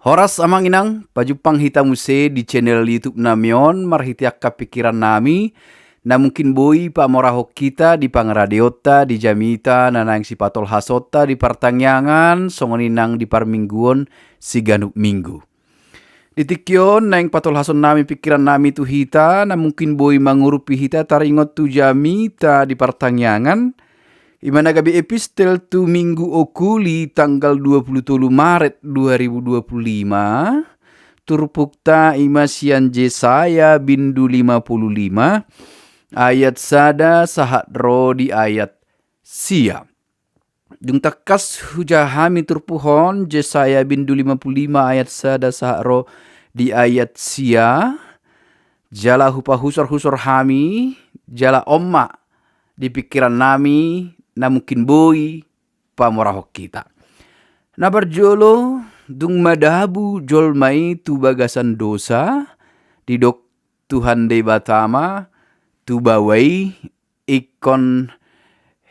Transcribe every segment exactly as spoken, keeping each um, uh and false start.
Horas amang inang, pajumpang hita muse di channel YouTube nami on, marhite angka pikiran nami, na mungkin boi pamorahon hita di pangaradeonta, di jamita, na naeng sipatolhasonta di partangiangan, songon i nang di parmingguon siganup minggu. Di tingki on naeng patolhason nami pikiran nami tu hita, na mungkin boi mangurupi hita taringot tu jamita di partangiangan, i ma na gabe epistel tu minggu okuli tanggal dua puluh tolu Maret dua ribu dua puluh lima, turpukta i ma sian Jesaya bindu lima puluh lima, ayat sada sahat ro di ayat sia. Dung tangkas hujaha hami turpuk on, Jesaya bindu lima puluh lima ayat sada sahat ro di ayat sia, jala hupahusor-husor hami, jala on ma di pikiran nami, na mungkin boi pamorahon hita. Na parjolo, dung madabu jolma i tu bagasan dosa, didok Tuhan Debata ma tu baoa i, ingkon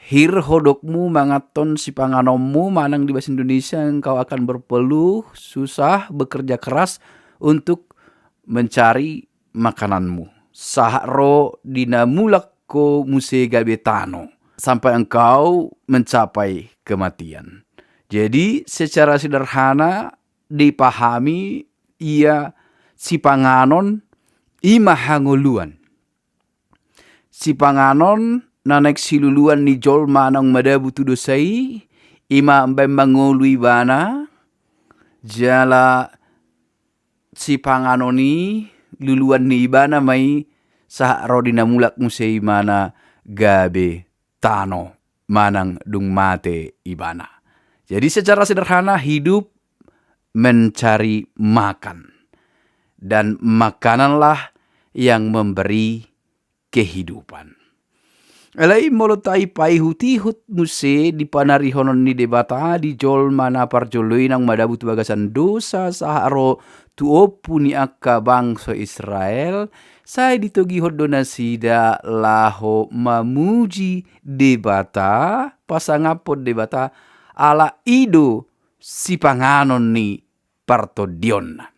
hir hodokmu manganhon sipanganonmu, manang di bahasa Indonesia engkau akan berpeluh, susah, bekerja keras untuk mencari makananmu. Sahat ro di na mulak ho muse gabe tano, sampai engkau mencapai kematian. Jadi secara sederhana dipahami ia sipanganon i ma hangoluan. Sipanganon na naeng siluluan ni jolma naung madabu tu dosa i, i ma umbaen mangolu ibana, jala sipanganon i luluan ni ibana ma i sahat ro di na mulak muse i ma na gabe tano manang dung mate ibana. Jadi secara sederhana hidup mencari makan. Dan makananlah yang memberi kehidupan. Alai molo tapaihut-ihut muse di panarihonon ni Debata di jolma na parjolo i naung madabu tu bagasan dosa sahat ro tu ompu ni angka bangso Israel, sai ditogihon do nasida laho mamuji Debata, pasangaphon Debata, ala i do sipanganon ni partondionna.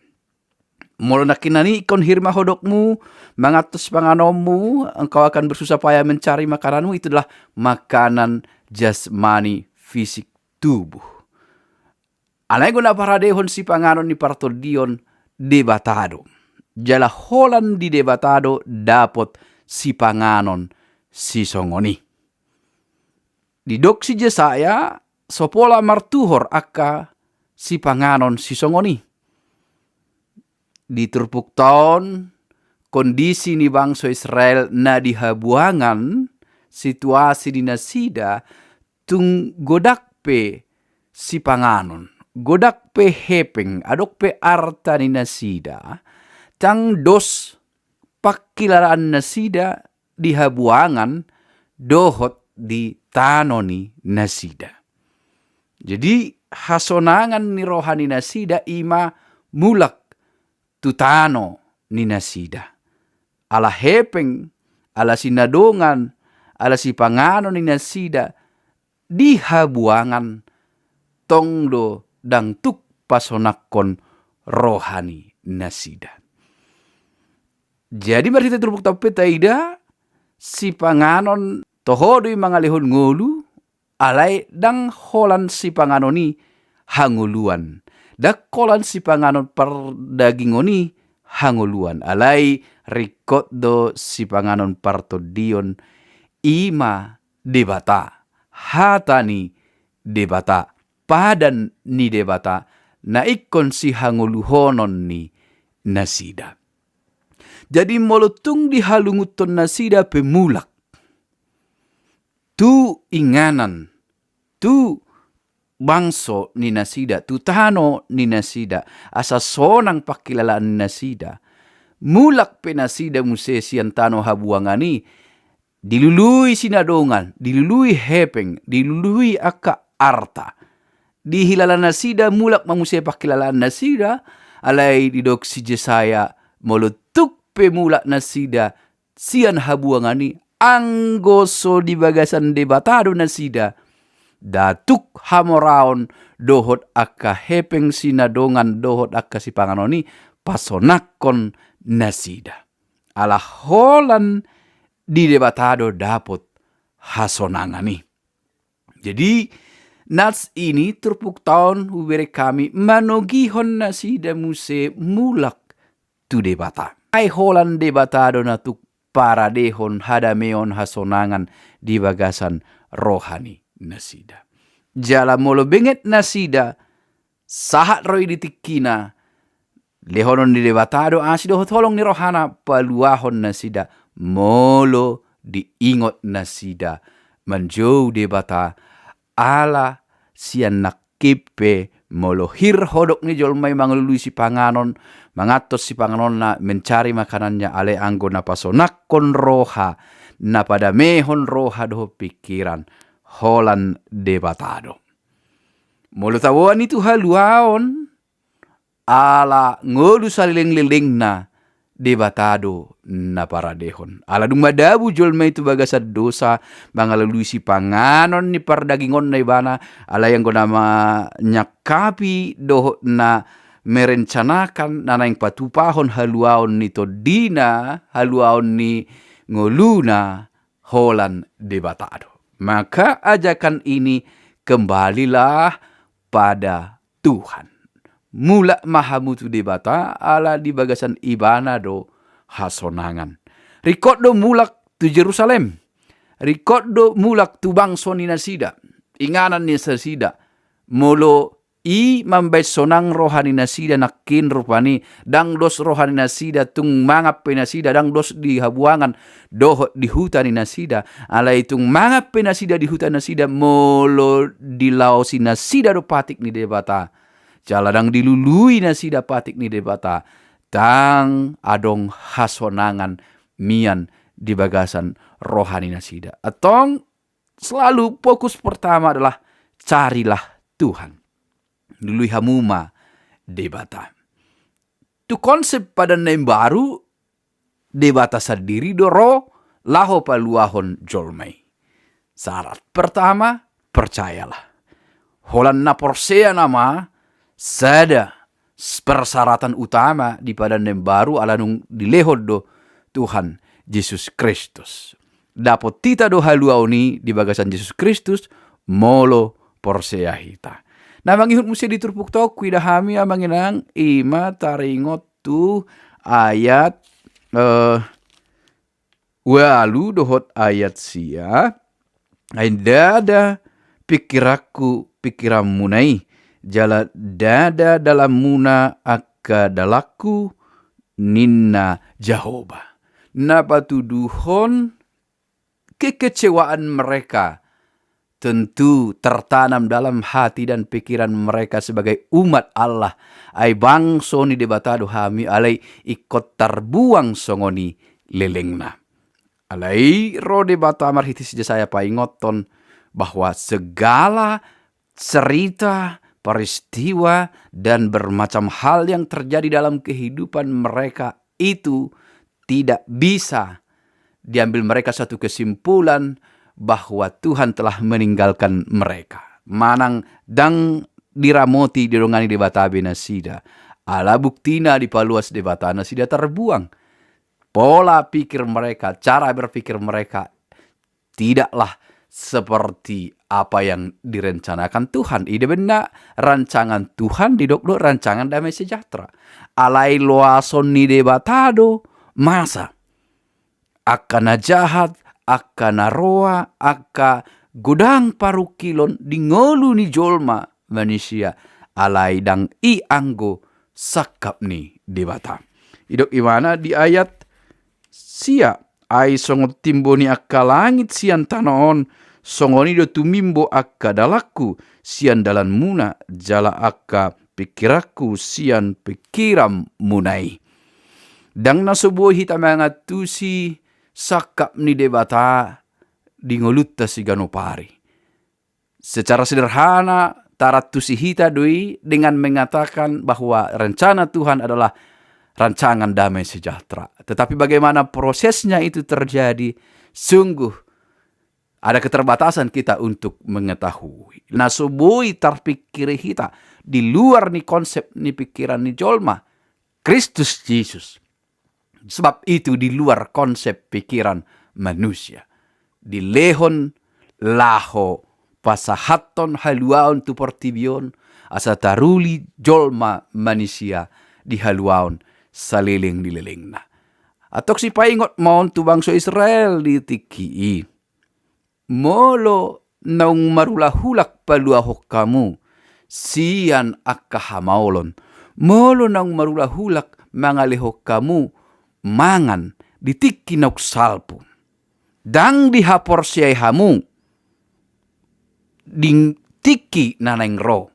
Molo nangkinan i ingkon hir ma hodokmu manganhon sipanganonmu, engkau akan bersusah payah mencari makananmu, itu adalah makanan jasmani, fisik tubuh. Alai anggo na paradehon sipanganon ni partondion, Debata do. Jala holan di Debata do dapot sipanganon sisongon i. Didok si Jesaya, so pola martuhor angka sipanganon sisongon i. Di turpukta on, kondisi ni bangso Israel na di habuangan, situasi ni nasida, tung godang pe sipanganon, godang pe hepeng, adong pe arta ni nasida, ndang dos pangkilalaan nasida di habuangan dohot di tano ni nasida. Jadi hasonangan ni roha ni nasida i ma mulak tu tano ni nasida. Ala hepeng, ala sinadongan, ala sipanganon ni nasida di habuangan, tong do ndang tuk pasonangkon roha ni nasida. Jadi marhite turpukta on pe taida, sipanganon toho do i mangalehon ngolu, alai ndang holan sipanganon i hangoluan. Ndang holan sipanganon pardagingon i hangoluan. Alai ringkot do sipanganon partondion, i ma Debata, hata ni Debata, padan ni Debata, na ingkon sihangoluhonon ni nasida. Jadi molo tung dihalungunhon nasida pe mulak tu inganan, tu bangso ni nasida, tu tano ni nasida, asa sonang pangkilalaan ni nasida, mulak pe nasida muse sian tano habuangan i, dilului sinadongan, dilului hepeng, dilului angka arta. Dihilala nasida mulak ma muse pangkilalaan nasida, alai didok si Jesaya, molo tung pe mulak nasida sian habuangan i, anggo so di bagasan Debata do nasida, nda tuk hamoraon dohot angka hepeng sinadongan dohot angka sipanganon i pasonangkon nasida. Ala holan di Debata do dapot hasonangan i. Jadi, nats i ni turpukta on hubereng hami manogihon nasida muse mulak tu Debata. Ai holan Debata do na tuk paradehon hadameon hasonangan di bagasan roha ni nasida. Jala molo benget nasida, sahat ro i di tingkina, lehonon ni Debata do asi dohot holong ni rohana paluahon nasida molo diingot nasida manjou Debata. Ala sian nangkin pe molo hir hodok ni jolma i mangalului sipanganon, mangantos sipanganonna, mencari makanannya, alai anggo na pasonangkon roha, na padamehon roha dohot pingkiran, holan Debata do. Molo taboan i tu haluaon, ala ngolu salelenglelengna, Debata do na paradehon. Ala dung madabu jolma i tu bagasan dosa, mangalului sipanganon ni pardagingonna ibana, alai anggo na manyangkapi dohot na merencanakan, na naeng patupahon haluaon ni tondina, haluaon ni ngoluna, holan Debata do. Maka ajakan i ni, kembalilah pada Tuhan. Mulak ma hamu tu Debata, ala di bagasan ibana do hasonangan. Ringkot do mulak tu Jerusalem. Ringkot do mulak tu bangso ni nasida, inganan ni nasida. Molo i mambaen sonang roha ni nasida nangkin rupani, ndang dos roha ni nasida tung mangan pe nasida, ndang dos di habuangan dohot di huta ni nasida. Alai tung mangan pe nasida di huta nasida, molo dilaosi nasida do patik ni Debata, jala ndang dilului nasida patik ni Debata, ndang adong hasonangan mian di bagasan roha ni nasida. Antong, selalu fokus pertama adalah carilah Tuhan. Lului hamu ma Debata. Tu konsep Padan na Imbaru, Debata sandiri do ro laho paluahon jolma i. Syarat pertama, percayalah. Holan na porsea nama, sada s-, persyaratan utama di Padan na Imbaru ala dung dilehon do Tuhan Jesus Kristus. Dapot hita do haluaon i di bagasan Jesus Kristus, molo porsea hita. Na mangihut muse di turpukta on, huida hami amang inang, i ma taringot tu ayat, eh, ualu dohot ayat sia. Ai ndada pingkiranku pingkiranmuna i, jala ndada dalanmuna angka dalanku, ninna Jahowa. Na patuduhon kekecewaan mereka tentu tertanam dalam hati dan pikiran mereka sebagai umat Allah. Ai bangso ni Debata do hami, alai ingkon tarbuang songon i lelengna. Alai ro Debata marhite si Jesaya paingothon bahwa segala cerita, peristiwa, dan bermacam hal yang terjadi dalam kehidupan mereka itu tidak bisa diambil mereka satu kesimpulan bahwa Tuhan telah meninggalkan mereka. Manang ndang diramoti, didongani Debata be nasida. Ala buktina dipaluas Debata nasida tarbuang. Pola pikir mereka, cara berpikir mereka tidaklah seperti apa yang direncanakan Tuhan. I do umbahen na rancangan Tuhan didok do rancangan damai sejahtera. Alai loason ni Debata do masa. Angka na jahat, angka na roa, angka godang parungkilon di ngolu ni jolma manisia, alai ndang i anggo sangkap ni Debata. Didok ibana di ayat sia, ai songon timbo ni angka langit sian tano on, songon i do tumimbo angka dalanku sian dalanmuna, jala angka pingkiranku sian pingkiranmuna i. Ndang na so boi hita mangantusi sangkap ni Debata di ngolunta siganup ari. Secara sederhana, tarantusi hita do i dengan mengatakan bahwa rencana Tuhan adalah rancangan damai sejahtera. Tetapi bagaimana prosesnya itu terjadi, sungguh Ada keterbatasan kita untuk mengetahui. Na so boi tarpikiri hita di luar ni konsep ni pikiran ni jolma, Kristus Jesus. Sebab itu di luar konsep pikiran manusia. Dilehon laho pasahathon haluaon tu portibi on, asa taruli jolma manisia di haluaon saleleng ni lelengna. Antong sipaingot ma on tu bangso Israel di tingki i. Molo naung marulahulak paluahon hamu sian angka hamaolon, molo naung marulahulak mangalehon hamu mangan di tingki naung salpu, ndang dihaporseai hamu di tingki na naeng ro,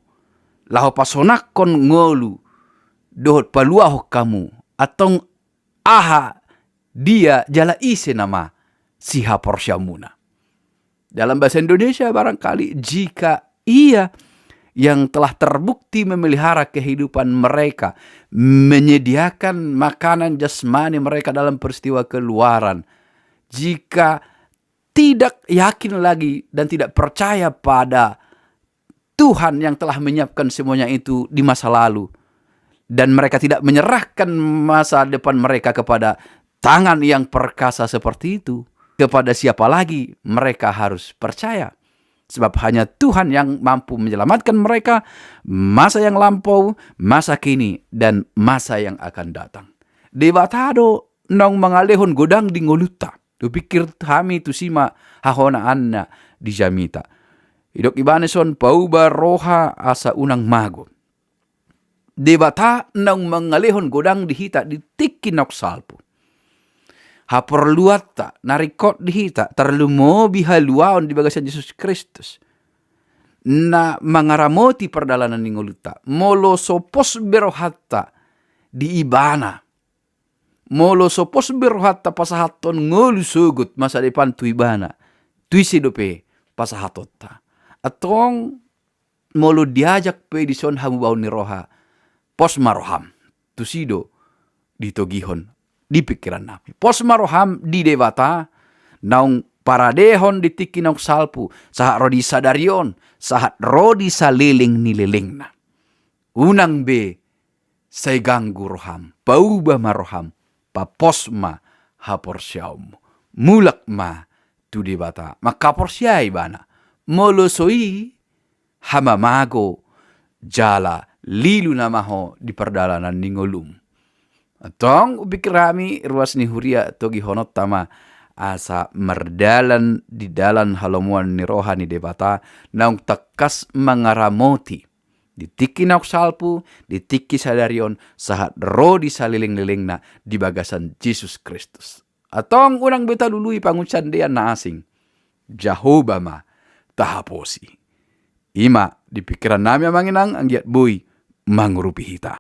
laho pasonangkon ngolu dohot paluahon hamu, antong aha, dia, jala ise nama sihaporseaonmuna. Dalam bahasa Indonesia barangkali, jika ia yang telah terbukti memelihara kehidupan mereka, menyediakan makanan jasmani mereka dalam peristiwa Keluaran, jika tidak yakin lagi dan tidak percaya pada Tuhan yang telah menyiapkan semuanya itu di masa lalu, dan mereka tidak menyerahkan masa depan mereka kepada tangan yang perkasa seperti itu, kepada siapa lagi mereka harus percaya? Sebab hanya Tuhan yang mampu menyelamatkan mereka masa yang lampau, masa kini, dan masa yang akan datang. Debata do naung mangalehon godang di ngolunta. Hupikir hami tusi ma hahonaanna di jamita. Didok ibana dison, pauba roha asa unang mago. Debata naung mangalehon godang di hita di tingki naung salpu. Haporluanta na ringkot di hita, tarlumobi haluaon di bagasan Jesus Kristus, na mangaramoti pardalanan ni ngolunta. Molo so pos be rohanta di Ibana, molo so pos be rohanta pasahathon ngolu sogot masa depan tu Ibana, tu ise dope pasahatonta? Antong molo diajak pe dison hamubaon ni roha, pos ma roham. Tusi do ditogihon di pikiran nami. Pos ma roham di Debata, naung paradehon di tingki naung salpu, sahat ro di sadari on, sahat ro di saleleng ni lelengna. Unang be sai ganggu roham, pauba ma roham, papos ma haporseaonmu. Mulak ma tu Debata, manghaporseai Ibana. Molo so i, hamamago jala lilu nama ho di pardalanan ni ngolum. Antong hupikir hami ruas ni huria, togihononta ma asa mardalan di dalan halomoan ni roha ni Debata, naung tangkas mangaramoti di tingki naung salpu, di tingki sadari on, sahat ro di saleleng-lelengna di bagasan Jesus Kristus. Antong unang be talului pangunsandean na asing. Jahowa ma tahaposi. I ma di pikiran nami, amang inang, anggiat boi mangurupi hita.